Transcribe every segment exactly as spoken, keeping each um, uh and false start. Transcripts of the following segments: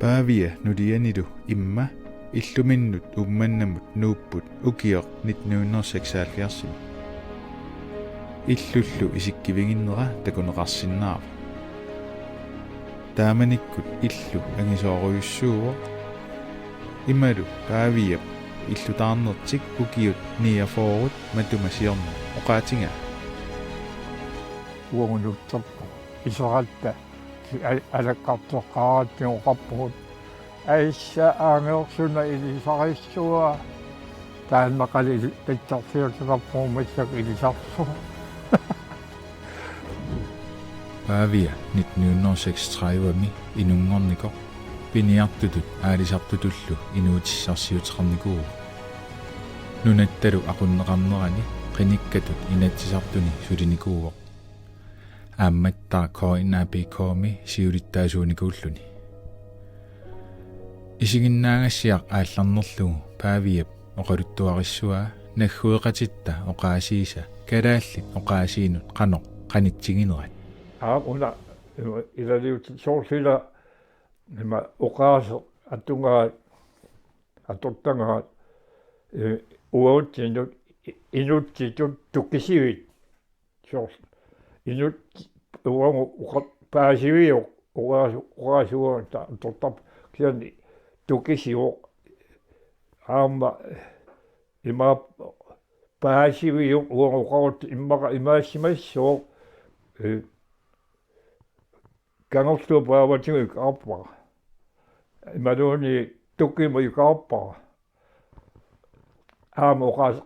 Paavia nulianilu imma illuminnut Uummannamut nuupput ukioq nitten hundrede seksoghalvfjerdsimi. Illullu isikkiviginnera takuneqarsinnaavoq. Taamanikkut illu angisoorujussuuvoq. Imalu Paaviap illutaarnertik ukiut niogfyrre matuma siorna oqaatigaa. Uagut nutserput iseratta alakkarteqqaaratsigu oqarpugut: Aissa, aangeriarlunga ilisarissua. Taanna qali ili-, pitsaarsiuteqarpugut massakkut ilisarsuaq. Paavia nitten hundrede seksogtredivemi inunngornikoq piniartutut aalisartutullu inuutissarsiuteqarnikuuvoq. Nunattalu aqunneqarnerani qinikkatut Inatsisartuni sulinikuuvoq. Aammattaaq K N A P K-mi siulittaasuunikuulluni. Isiginnaagassiaq aallarnerlugu Paaviap oqaluttuarissavaa naggueqatitta oqaasiisa kalaallit oqaasiinut qanoq qanitsiginerat. Aap, una, ima, ilaliut soorlu ila, ima, oqaaseq atugaat, atortagaat, eh, uatsinnut, i-, inuttitut tukisivit. Soorlu inut-, uagut oqa-, paasiviuvoq, oqaas-, oqaasivaa ta-, atortarpoq, kisianni tukisivoq. Aamma ima paasiviuvoq, uagut oqarutta immaqa imaassimassooq, eh, kangerluup paavatigut ikaarpara. Imaluunniit tukimut ikaarpara. Aamma oqaaseq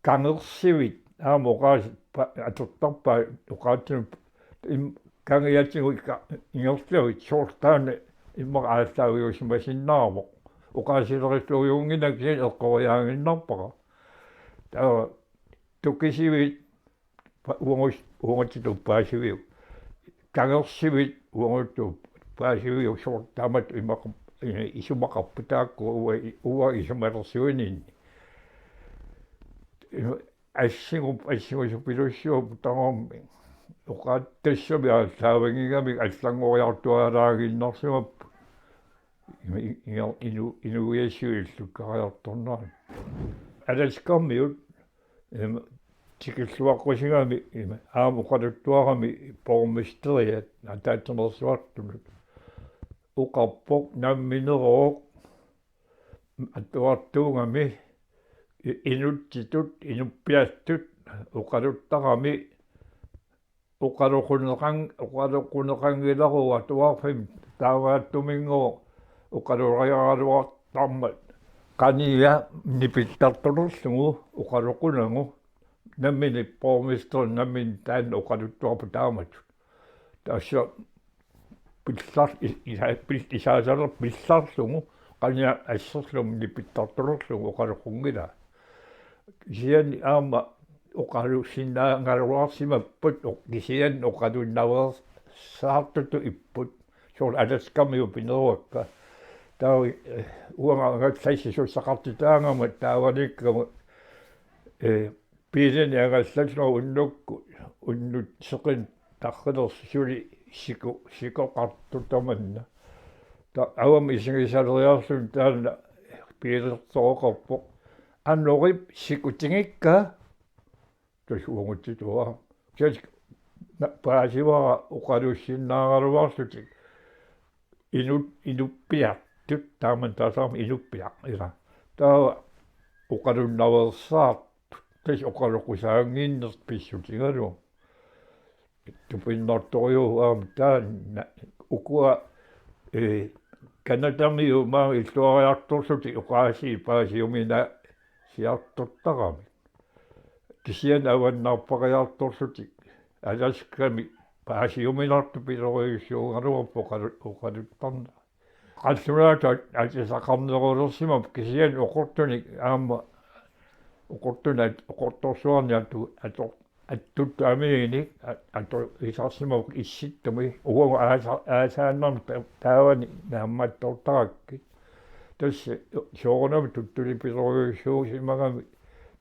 kangersivit, aamma oqaaseq pa-, atortarpaat oqaatsinut im-, kangiatigut ika-, ingerlavit, soorlu taanna immaqa aallaaviusimasinnaavoq. Oqaasilerissuujunnginnakku kisianni eqqoriaaginnarpara. Taava tukisivit pa-, uagut-, uagutsitut paasiviuvoq. Kangersivit uagutsitut paasiviuvoq, soorlu taamatut imaqar-, i-, isumaqarput taakku, uanga i-, uanga isumalersuininni. Assingup-, assingusuppilussuupput tamarmik. Oqaatsit tassami aallaavigigamik allanngoriartualaaginnarsimapput. Ima i-, inga-, inu-, inuiassiillukkariartornerani. Alaskamiut, em, tikilluaqqusigami, ima, aamma oqaluttuarami borgmesteriat ataatsimeersuartunut. Oqarpoq nammineq atuartuugami i-, inuttitut, inuppiattut oqaluttarami oqaloqunneqan-, oqaloqunneqanngilaruvoq atuarfimmi, taamaattuminnguaq oqaloriaraluartarmat qania nipittartulerlugu oqaloqunagu, nammineq borgmesteri nammineq taanna oqaluttuarpoq taamatut. Tassa pillar-, i-, isa-, pil-, isaasaler pillarlugu, qania asserlumi nipittartulerlugu oqaloqunngilaa. Kisianni aamma oqalussinnaagaluarsimapput, o-, kisianni oqalunnaveersaartutut ipput. Soorlu Alaskamiut pineruakka. Taava, eh, uanga angallassisussaqartitaagama taavanikkama, eh, biilinik angallassuunga unnukkut, unnuk seqineq tarrilersoq suli siku-, sikoqartoq tamanna. Ta-, avammut isigisaleriarluni taanna biilertoqarpoq: Anorip, sikutigikka. Tassa uagutsitut. Kisianni na-, paasivara oqalussinnaagaluarlutik. Inut-, inuppiattut, taamani taasarami inuppiaq, ilaa. Taava oqalunnaveersaartut, tassa oqaloqqusaannginneq pissutigalugu. Tupinnartorujuuvoq aamma taanna, ukua, eh, Canadamiut maani illuariartorlutik oqaasii paasiuminaasiartortaramik. Kisianni avannarpariartorlutik Alaskami paasiuminartut pilorujussuugaluarput oqalu-, oqaluttarnerat. Qallunaatut at-, atisaqarnerulersimapput, kisianni oqortunik aamma oqortunut at-, oqortorsuarnik atu-, ator-, attuttut amiinik a-, atuisarsimapput Issittumi, uagut aasa-, aasaannarmik ta-, taavani naammattoortarakkit. Tassa soorunami tuttunik pilorujussuusimagami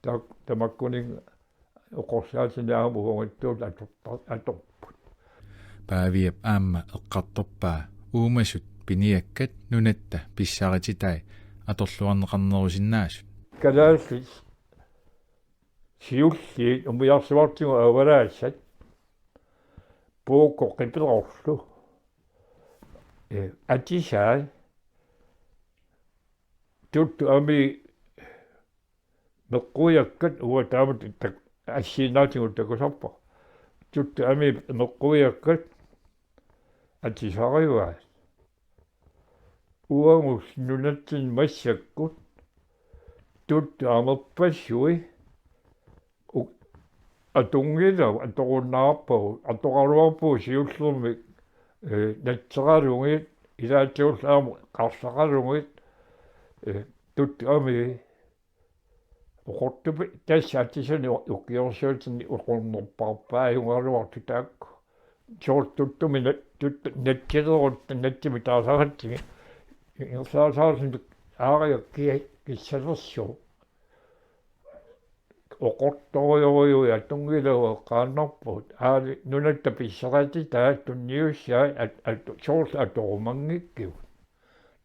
ta-, tamakkuninnga oqorsaatinik aamma uagutsinnut atorta-, atorput. Paaviap aamma eqqartorpaa uumasut piniakkat nunatta pissarititai atorluarneqarnerusinnaasut. Kalaallit siulliit umiarsuartigut avalaassat puukkoq qiperorlu, eh, atisai, tuttu amii meqquiakkat, uanga taamatut tak-, assiinnaatigut takusarpara. Tuttu amii meqquiakkat atisarivaat. Uagut nunatsinni massakkut tuttu amerpassui u-, atunngilagut, atorunnaarpagut, atoraluarpugut siullermik, eh, natseralugit, ilaatigut aamma qarsaqalugit, eh, tuttu amii oqortupi-, tassa atisani u-, ukiorsiutinni oqornerpaarpaajugaluartut taakku. Soorlu tuttumi nat-, tuttu natsilerutta natsimi taasaratsigit. Ingerlaasaarluni aariak kia-, kissalersuuvoq. Oqortorujorujuit atunngilagut eqqaannarpagut. Aali nunatta pissarititai tunniussaat at-, at-, soorlu atorumanngikkigut.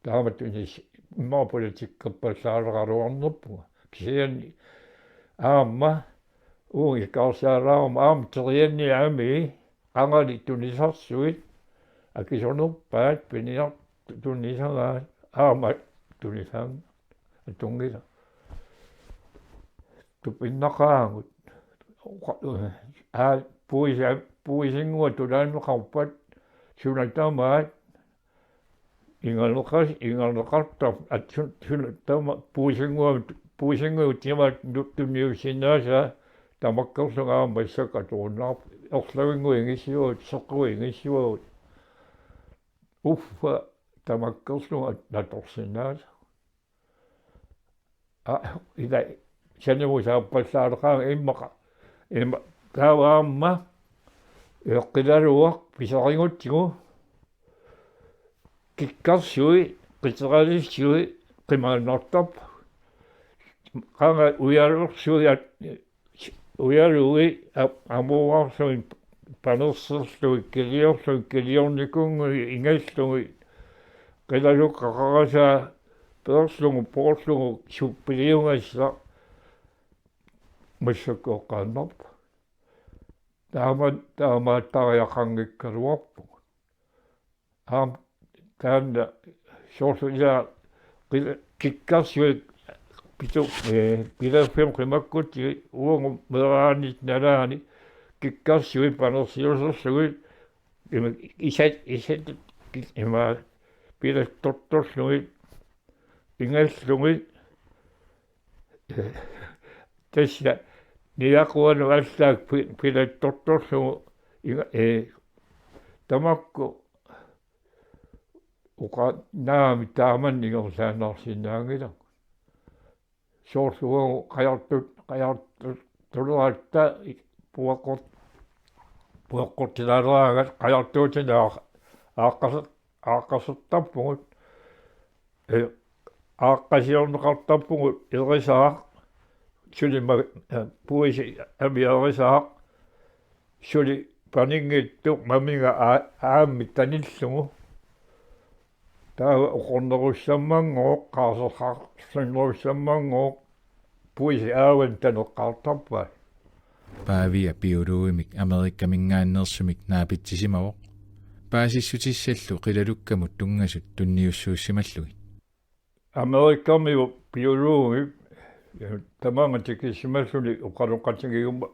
Taamatut inis-, immaqa politikkerpallaaleqaraluarnerpunga. Kisianni aamma uunga ikaarsaalaaruma aamma terianni amii qangali tunisarsuit akisunerpaat piniartut tunisagaat aamma tunisaannga atunngila. Tupinnaqaagut. Oqa-, aa, puisa-, puisinnguaq tulaanneqarpat suna tamaat ingerlaneqas-, ingerlaneqartarpoq, at-, sun-, suna tamaat puisinnguamik, puisinnguamik tamaat tu-, tunniussinnaasaat tamakkerlunga aamma massakkut atorunnaarput. Erlavinnguit ingissuagut, seqquit ingissuagut. Uffa tamakkerlunga at-, atorsinnaasaat. Aa, ila sanamu saappallaaleqaanga immaqa. Imma-, taava aamma, eh, qilaluaq pisarigutsigu kikkarsui, qiseralissui qimaannartarput. Qanga ujaluarsui at-, ujalui a-, amuuarlugit panerserlugit kiliorlugit kiliornikuunnguit ingallugit qilalukka qarasaa peerlugu poorlugu suppiliugassaq massakkut eqqaannarpoq. Taama-, taamaattariaqanngikkaluarpugut. Aamma taanna soorlu ila qila-, kikkarsui pitu-, eh, pilaffimmi qimakkutsigit uagut meeraanitta nalaani kikkarsui panersiuserlugit ima isat, isat ki-, ima pilattortorlugit ingallugit, eh, tassa niaquanut allaat pi-, pilattortorlugu inga-, eh, tamakku oqa-, naamik taamannak ingerlaannarsinnaanngilagut. Soorlu uagut qajartut, qajartut tuleratta puaqqor-, puaqqortilaaleraangat qajartuutinik aaq-, aaqqaser-, aaqqasertarpugut, eh, aaqqasiorneqartarpugut erisaaq, suli ma-, eh, puisi amia erisaaq, suli paninngitsoq maminga aa-, aammik tanillugu. Taava oqornerussammanngooq, qaaserqarnerussammanngooq, puisi aavani taneqqaartarpai. Paavia biologimik Amerikaminngaanneersumik naapitsisimavoq. Paasissutissallu qilalukkamut tunngasut tunniussuussimallugit. Amerikamiut biologit tamaanga tikissimallutik oqaloqatigiguma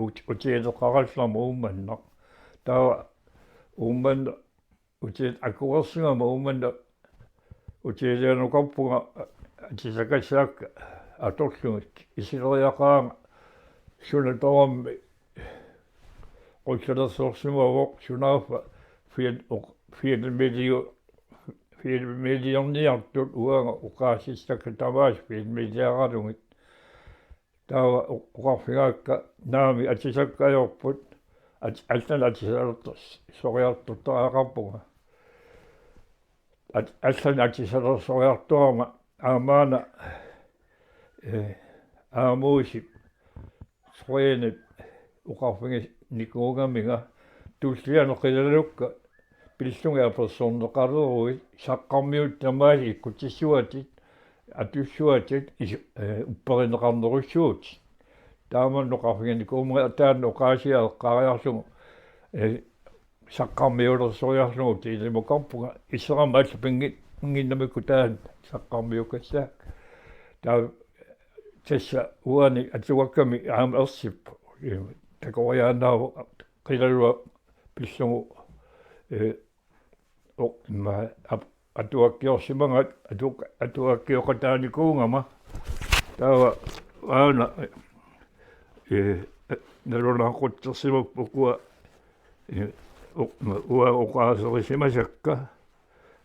ut-, utigileqarallarmat Uummannaq. Taava Uummannaq uti-, akuersigama Uummannaq utigilerneqarpunga atisakassaakka atorlugit isileriaqaanga suna tamarmi qullersorsimavoq sunaaffa fian-, oq-, filmiliu-, filmiliorniartut uanga oqaasissakka tamaasa filmiliaralugit. Taava oq-, oqarfigaakka naamik atisakka ajorput at-, allanik atisalertor-, soriartortariaqarpunga. At-, allanik atisalersoreertorama aammaana, eh, aamuusip soqianip oqarfiginikuugaminga tulliani qilalukka pillugit apersorneqaleruit saqqarmiut tamaasa ikkutissuatit, atussuatit is-, eh, upperineqarnerussuutit. Taama oqarfiginikuummat taanna oqaasia eqqaariarlugu, eh, saqqarmiulersoriarlugu tiilimukarpunga, iserama allu pinngi-, pinnginnamikku taanna saqqarmiukassaaq. Taava tassa uani atuakkami aamma ersippoq. Eh, takoriaannaavoq qilalua pillugu, eh, o-, ma-, ap-, atuakkiorsimagat, atu-, atuakkioqataanikuugama. Taava aana, eh, nalunaaqutsersimapput ukua, eh, o-, ma-, uanga oqaaserisimasakka.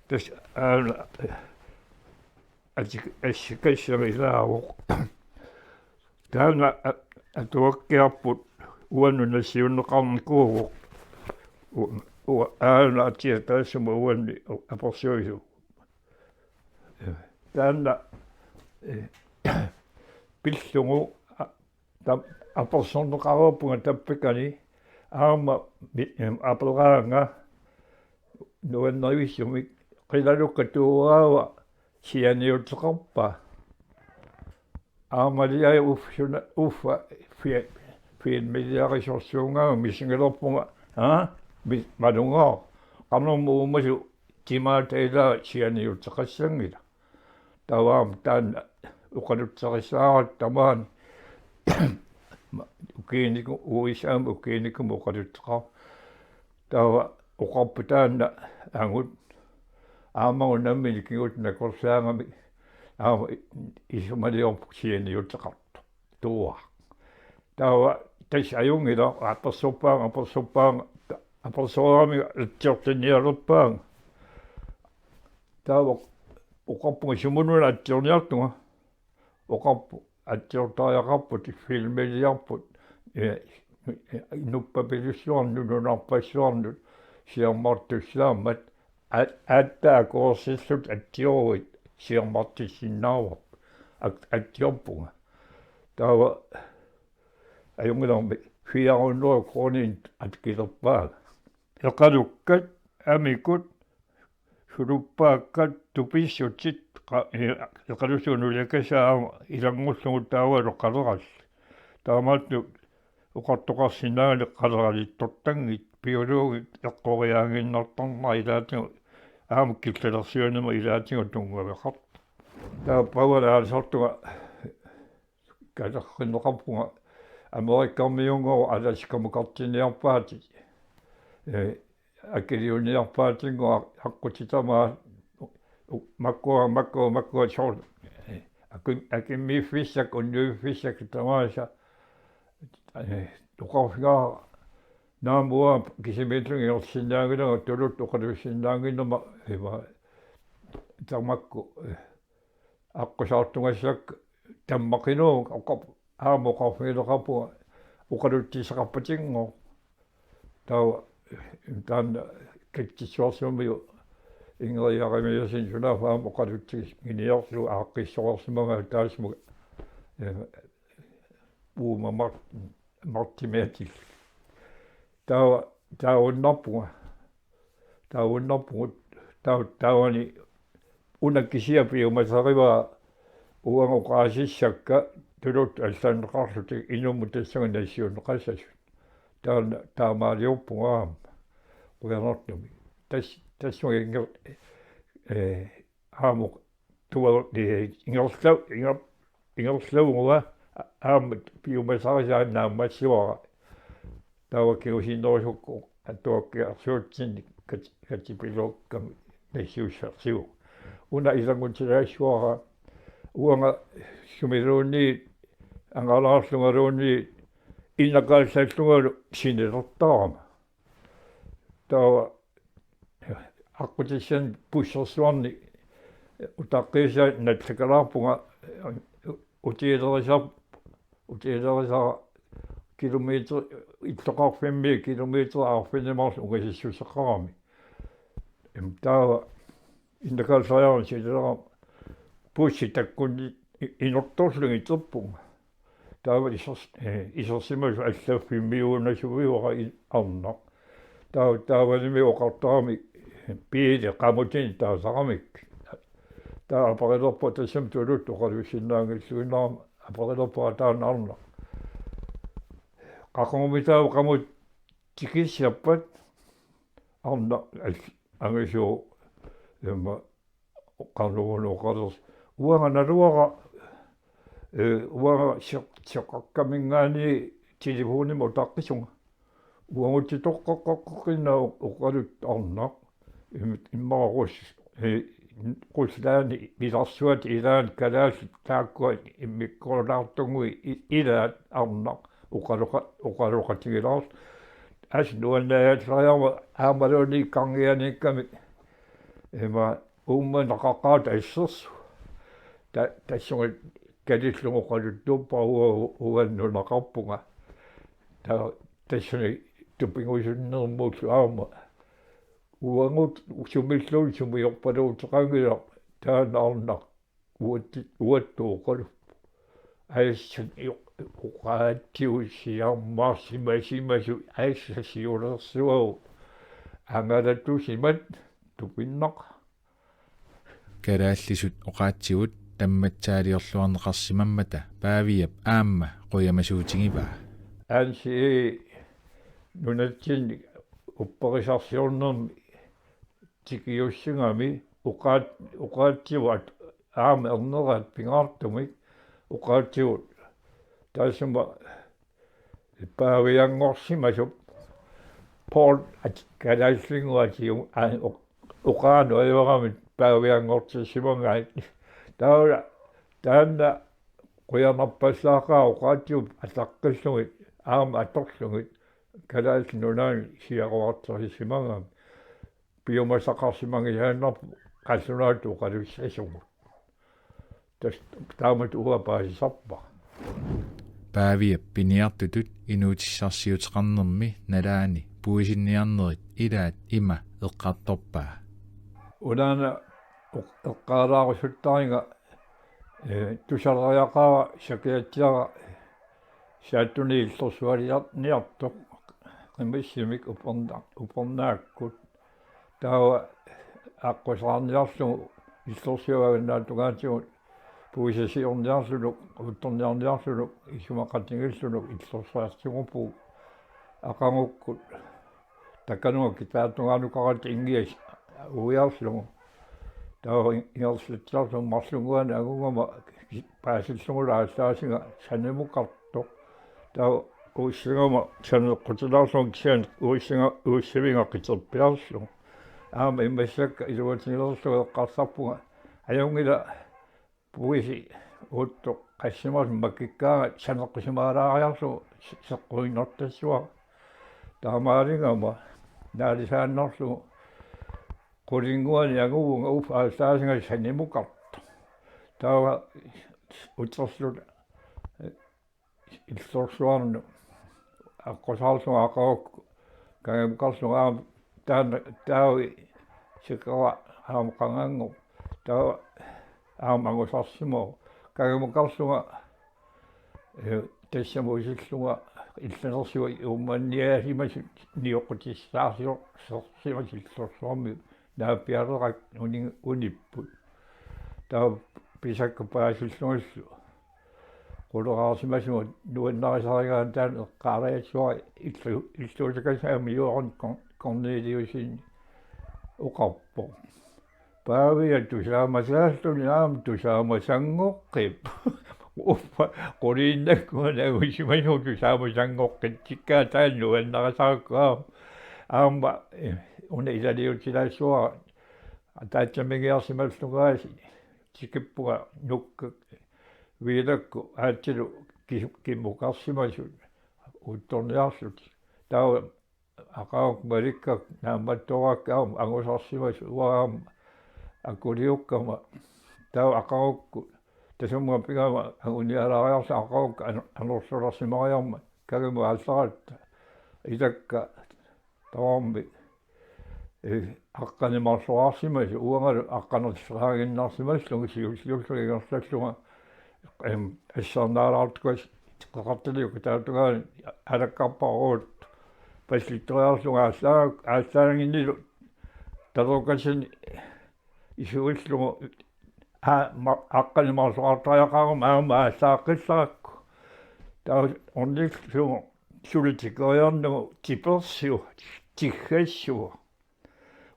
Tassa aana, eh, atik-, assikassamik ilaavoq. Taanna a-, atuakkiarput uannut nassiunneqarnikuuvoq. U-, u-, aana atia taassuma uanni apersuisoq. Taanna, eh, pillugu a-, tam-, apersorneqareerpunga tappikani aamma mi-, em, aperaanga nuannerivissumik qilalukka tuugaava sianiuteqarpa. Aammaliai uffa suna, uffa fi-, filmiliarisorsuungaanga misigilerpunga, aa? Mi-, malunngooq. Qanormi uumasoq timaata ilaa sianiuteqassanngilaq. Taava aamma taanna oqalutserissaaratta tamaani. Ma-, ukiiniku-, U S A-mi ukiinikumi oqalutseqaaq. Taava oqarpoq taanna angut aamma nammineq kingulleq nakorsaagami aamma i-, isumaliorpoq sianiuteqartoq. Tuuaaq. Taava tassa ajunngilaq apersorpaanga, apersorpaanga, ta-, apersoraami atsiortinnialerpaanga. Taava oqarpunga sumut una atsiorniartunga. Oqarpoq atsiortariaqarputit filmiliarput, eh, nuppapilussuarnut, nunarpassuarnut siammartussaammat, a-, aatsaat akuersillutit atsioruit siammartissinnaavarput. Ak-, atsiorpunga. Taava ajunngilarmi fire hundrede koruuninik akilerpaanga. Eqalukkat, amikut, suluppaakkat, tupissutit, qa-, e-, eqalussuup nuliakasaa aamma ilanngullugu taavalu qalerallit. Taamaattumik oqartoqarsinnaanngilaq qaleralittortanngit, biologit eqqoriaaginnartarnera ilaatigut aamma killalersiuinermut ilaatigut tunngaveqartoq. Taava Paavali aalisartunga katerrinneqarpunga Amerikkarmiunngooq Alaskamukartinniarpaatit. Eh, akiliuniarpaatinngooq aq-, aqqutit tamaasa u-, makkua, makkua, makkua soorlu. Eh, akim-, akimmiiffissakka, unnuiffissakka tamaasa. Eh, oqarfigaara naamik uanga kisimiillunga ingerlasinnaanngilanga tuluttut oqalussinnaannginnama ima tamakku, eh, aqqusaartugassakka tammaqinuuga oqarp-, aamma oqarfigineqarpunga oqalutsissaqarpatinngooq. Taava taanna Katsissuarsuumiu Ingrid Jerimiassenip sunaaffa aamma oqalutsiginniarlugu aaqqissoreersimagaa taassuma, eh, uuma mar-, martimiatil. Taava taavunnarpunga. Taavunnarpugut. Taa-, taavani una kisiat piumasarivaa uanga oqaasissakka tuluttut allanneqarlutik inummut tassunga nassiunneqassasut. Taanna taamaaliorpunga aamma. Qujanartumik. Tas-, tassunga inger-, eh, aamma tua-, eh, ingerla-, inger-, ingerlavunga a-, aamma piumasarisaa naammassivara. Taava kingusinnerusukkut atuakkiarsuatsinni kat-, katipiluakkami nassiussarsivugut. Una ilanngutilaassuara uanga sumiluunniit angalaarlungaluunniit innakaallallungalu sinilertarama. Taava aqqutissani bussersuarni utaqqiisaa nallakalaarpunga utiilerisar-, utiilerisara kilometer illoqarfimmi kilometer arfineq-marluk ungasissuseqarami. Em, taava innakaallariarama sinilerama bussi takkunni i-, inortorlugit iterpunga. Taava isers-, eh, isersimasut allaffimmiuunasuivara i-, arnaq. Taava, taavanimi oqartarami biili qamutinik taasaramikkit. Taava aperilerpunga tassami tuluttut oqalussinnaanngilluinnarami, aperilerpunga taanna arnaq. Qaqugumitaava qamut tikissiappat arnaq al-, angisuuvoq immaqa qanoruna oqalersoq. Uanga naluara, ee, uanga seq-, seqaqqaminngaanniit telefonimut utaqqisunga. Uagutsitoqqaqqaqqinnaaq oqaluttoq arnaq. Im-, immaqa Rus-, ee, Ruslandip ilarsuata ilaanni kalaallit taakkua immikkoorlaartunnguit i-, ilaat arnaq oqaloqa-, oqaloqatigilaarluni. Assut nuannaajallariarmat aammaluunniit Kangianiikkamik ima Uummannaq qaqqaata assersuut. Ta-, tassunga kalillugu oqaluttuuppara, uanga, uanga nunaqarpunga. Ta-, tassani tupigusunnermullu aamma. Uagut sumilluunniit sumiorpaluuteqanngilaq taanna arnaq uatti-, uattut oqaluppoq. Assut i-, oqaatsigut siammarsimasimasut assut siulersuagut angalatusimat tupinnaq. Kalaallisut oqaatsigut tammatsaaliorluarneqarsimammata Paaviap aamma qujamasuutigivaa. Ansi nunatsinni upperisarsiornermi tikiussigami oqaat-, oqaatsigut aamma erneraat pingaartumik oqaatsigut taassuma paavianngorsimasup Paul at-, kalaallinguatigu a-, o-, oqaannut ajoramik paavianngortissimangaat. Taava taanna qujanarpallaaqaaq oqaatsigut ataqqillugit aamma atorlugit Kalaallit Nunaanni siaruartarissimagamik. Piumasaqarsimanngitsoornarpoq qallunaatut oqalussasugut. Tassa taamatut uanga paasisarpara. Paaviap piniartutut inuutissarsiuteqarnermi nalaani puisinniarnerit ilaat ima eqqartorpaa. Unaana eq-, eqqaalaarusuttariga, ee, tusariaqarpara sakiatiara Saattuni illorsualiarniartoq qimassimik uperna-, upernaakkut. Taava aqqusaarniarlugu illorsuaq avannaata tungaatigut puisasiorniarlunuk, uuttorniarniarlunuk, isumaqatigillunuk illorsuartiguppugut aqagukkut. Takkanunga kitaata tungaanukarata inngias uiarlugu. Taava ingerlatsiarlugu marlunnguanik angugama paasillugulu aallaasinga sanimukartoq. Taava uussagama saneqqutilaarlugu kisianni uussaga-, uussivinga qiterpiarlugu. Aamma immassakka iluatigilerlugu eqqarsarpunga: Ajunngilaq, puisi uuttoq qassimasoq makikkaangat saneqqusimaalaariarlugu se-, seqquinnartassuara. Taamaalingama naalisaannarlugu qulinnguanik anguvunga uffa aallaasinga sanimukartoq. Taava uterluta illorsuarnut aqqusaarlunga aqagukku kangimukarlunga aamma taanna taavi sikera aamma qanganngorpoq. Taava aamma angusarsimavoq. Kangimukarlunga, ee, tassami usillunga illanersuaq Uummannamiiaasimasut nioqqutissaarsior-, -siorsimasut illorsuarmi naappiarerakkit uni-, unipput. Taava pisakka paasillugillu quleraarsimasunga nuannarisarigaanni taanna eqqaalajassavara illu-, illuutakassaami Jørgen Kor-, Korneliussen oqarpoq: Paavia tusaamasaalluni aamma tusaamasanngorput. Uffa quliinnakkuanik angusimasoq tusaamasanngorput, tikkaa taanna nuannarisarakku aamma. Aamma, ee, una ilaliutilaassavara ataatsimiigiarsimallungaasiit tikippunga nukkak viilakkut aatsilu ki-, kimmukarsimasut uuttorniarlutik. Taava aqagukku malikkakku naammattorakkit aamma angusarsimasut uanga aamma akuliukkama. Taava aqagukku tassannga pigama angunialaariarlunga aqagukku an-, anorsularsimariarmat kangimut aallaratta ilakka tamarmik, ee, aqqaneq-marloraarsimasut uangalu aqqaneq-marloraaginnarsimallunga siulliullunga ingerlallunga, em, assarnaalaartukkut qeqartaliukkut taava tungaanut alakkarpara uagut pallittoriarlunga aallaa-, aallaaginnillu Talerukassanik isuillugu aa-, ma-, aqqaneq-marloqartariaqarama aamma aallaaqqilaarakku. Taava ornillugu suli tikeriarnagu tipersuaq, tiggassuaq.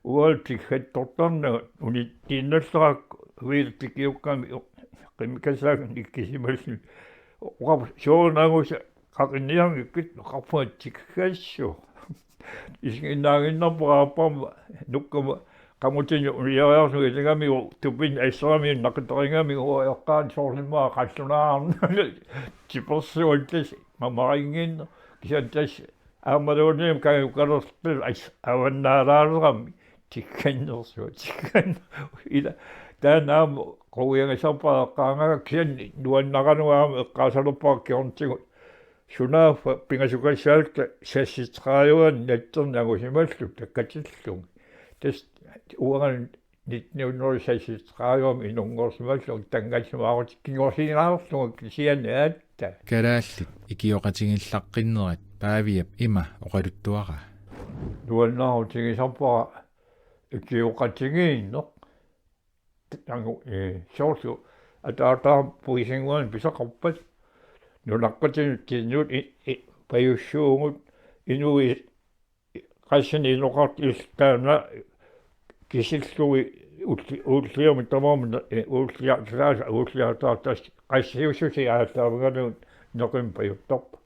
Uagut tiggattortarnagu unittiinnarlugu uilertikiukkami qimmikassaannik ikkusimalluni. Oqarpoq: Soorunami qaqinniarnikkit? Oqarpunga: Tiggassuaq. Isiginnaaginnarpoq aappama nukkama qamutinik uniariarlugu ilagamiuk tupinnaq asseramiuk naqitarigamiuk uanga eqqaani soorlu immaqa qallunaarnani tipersuaq tassa mamarinnginneq. Kisianni tassa aammaluunniit kangukkalerpil as-, avannaalaalerami tiggannersuaq, tiggannersuaq. Ila taanna aamma quiagisarpara eqqaagakku, kisianni nuannaralugu aamma eqqaasalerpara kingornatigut: Sunaaffa pingasukassaakka seksogtredive natserni angusimallugu takkatillugit. Tassa uanga nitten hundrede seksogtredive inunngorsimallunga tanngassimaarutip kingorsiinnarlunga kisianni aatsaat. Kalaallit ikioqatigiillaqqinnerat Paaviap ima oqaluttuaraa: Nuannaarutigisarpara ikioqatigiinneq. Taanna, ee, soorlu ataataga puisinnguanik pisaqarpat nunaqqatinnut tinnut i-, i-, pajussuugut inuit qassinik inoqartut illit taanna kisillugit uulli-, uulliamut tamarmut, ee, uulliartaasa, uulliartaasa qassiussuseq aallaavigalugu neqimik pajuttarput.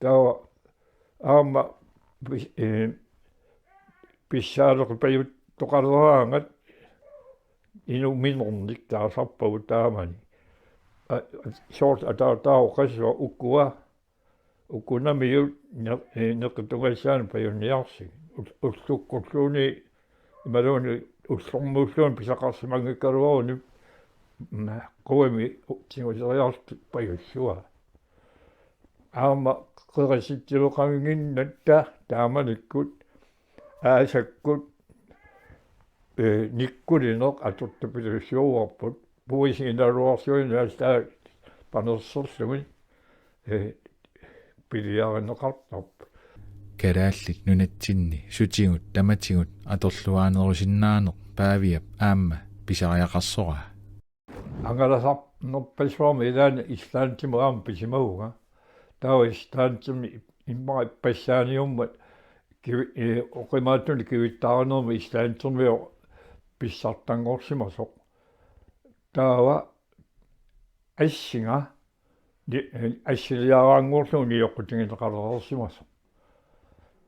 Taava aamma pis-, ee, pissaaleqipajuttoqaleraangat inuminernik taasarpagut taamani. Aa, soorlu ataataga oqassuaq ukua, ukunamiut ne-, ee, neqitugassaannik pajunniarsigit. Ul-, ullukkulluunniit imaluunniit ullormulluunniit pisaqarsimanngikkaluaruni, mm, quimik u-, tiguseriarlutik pajussuaa. Aamma qerisitsiveqannginnatta taamanikkut aasakkut, ee, nikkulineq atortupilussuuarput. Puisit inaluarsuineq allaat panerserlugit, ee, piliarineqartarput. Kalaallit Nunatsinni sutigut tamatigut atorluaanerusinnaaneq Paaviap aamma pisariaqarsoraa. Angalasarnerpassuarnik ilaanni Islandimut aamma pisimavunga. Taava Islandimi immaqa ippassaaniummat kivi-, ee, oqimaatsunik kivittaarinermi islandimiu pissartanngorsimasoq. Taava assinga ni-, ee, assiliaraanngorlugu nioqqutigineqalereersimasoq.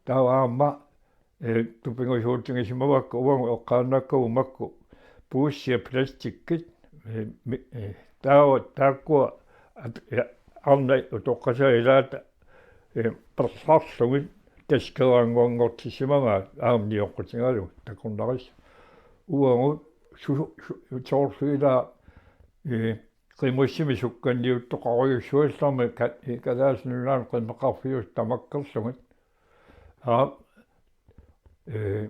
Taava aamma, ee, tupigusuutigisimavakka uagut eqqaannakkavut makku puussiat plastikkit, ee, mi-, ee, taava taakkua at-, ee, arnat utoqqasaat ilaata, ee, perlarlugit taskeraannguanngortissimagaat aamma nioqqutigalugit takornarissat. Uagut su-, su-, soorlu ilaa, ee, qimussimik sukkanniuttoqarujussuallarmat ka-, ee, Kalaallit Nunaanni qimmeqarfiusut tamakkerlugit. Aa, ee,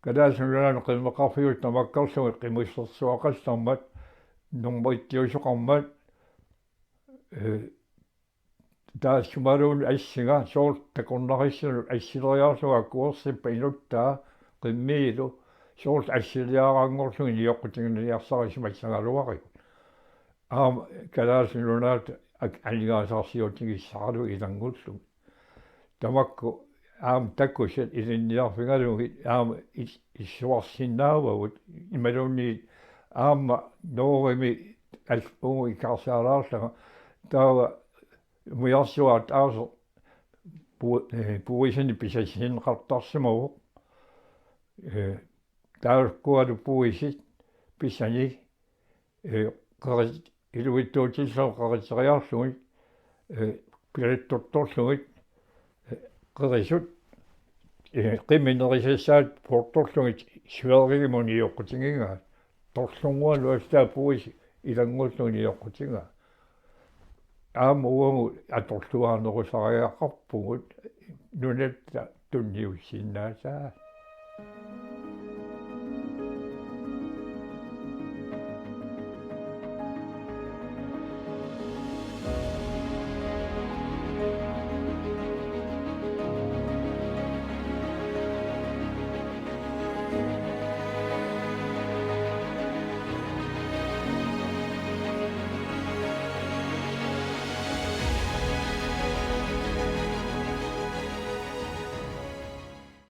Kalaallit Nunaanni qimmeqarfiusut tamakkerlugit qimussersuaqallarmat, normu ettiusoqarmat, ee, taassumaluunniit assinga soorlu takornarissinnut assileriarlugu akuersippat inuttaa qimmiilu soorlu assiliaraanngorlugit nioqqutigiinnariassarisimassagaluarikku. Aamma Kalaallit Nunaata ak-, aningaasarsiutigissaralugu ilanngullugit. Tamakku aamma takusat ilinniarfigalugit aamma is-, issuarsinnaavagut imaluunniit aamma Norgemi al-, uagut ikaarsaalaarlanga taava umiarsuaq ataaseq pu-, ee, puisinik pisassinneqartarsimavoq. Ee, taakkualu puisit pisani, ee, qerit-, ilivitsuutillu qeritseriarlugit, ee, pilattortorlugit, ee, qerisut, ee, qimmit nerisassaat poortorlugit sverigimut nioqqutigigaat. Torlunngualu allaat puisit ilanngullugit nioqqutigaat. Aamma uagut atorluaanerusariaqarpugut nunatta tunniussinnaasaat.